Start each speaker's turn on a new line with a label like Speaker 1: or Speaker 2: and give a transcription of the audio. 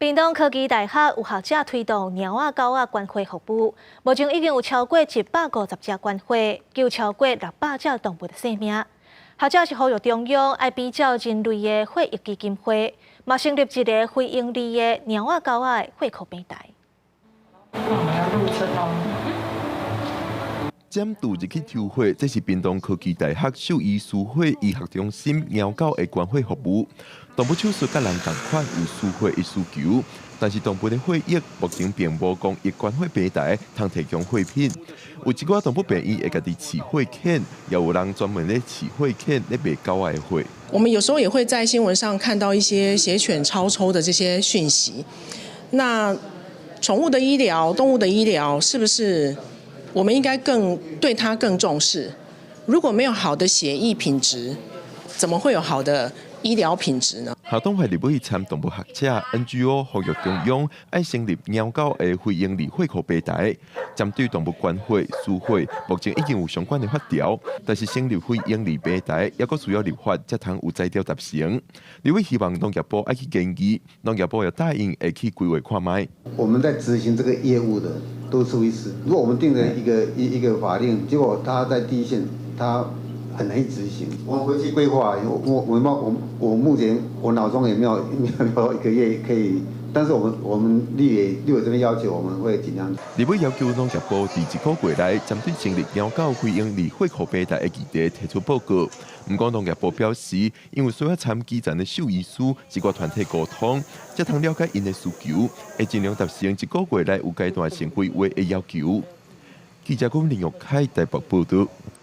Speaker 1: 屏東科技大學有學者推動貓仔狗仔捐血服務，目前已經有超過150隻捐血，救超過600隻動物的性命。學者是呼籲中央愛比照人類的血液基金會，嘛成立一個非營利的貓仔狗仔的血庫平台。
Speaker 2: 我們要入村咯。
Speaker 3: 針對入去抽血，這是屏東科技大學獸醫輸血醫學中心貓狗的捐血服務。動物手術佮人仝款有輸血的需求，但是動物的血液目前並無公益捐血平台通提供血品。有一寡動物病院會家己飼血犬，也有人專門咧飼血犬咧賣狗仔的血。
Speaker 4: 我們有時候也會在新聞上看到一些血犬超抽的這些訊息。那寵物的醫療、動物的醫療，是不是我們應該更對它更重視？如果沒有好的血液品質，怎麼會有好的醫療品質呢？
Speaker 3: 校董會立委參動物學者 NGO 呼籲中央愛成立貓狗的非營利血庫平台，針對動物捐血、輸血，目前已經有相關的法條，但是成立非營利平台，猶閣需要立法，才通有才調達成。立委希望農業部愛去研議，農業部也答應會去規劃看覓。
Speaker 5: 我們在執行這個業務的都是獸醫師，如果我們定了一個法令，結果他在第一線，他很難去執行。我們回去規劃，我目前我腦中也沒有一個月可以，但是我們立委這邊要求，我們會盡量。
Speaker 3: 立委要求農業部佇一個月內針對成立貓狗非營利血庫平台的議題提出報告。毋過農業部表示，因為需要參基層的獸醫師、一寡團體溝通，才通了解𪜶的需求，會盡量達成一個月內有階段性規劃的要求。記者龚林玉凱台北報道。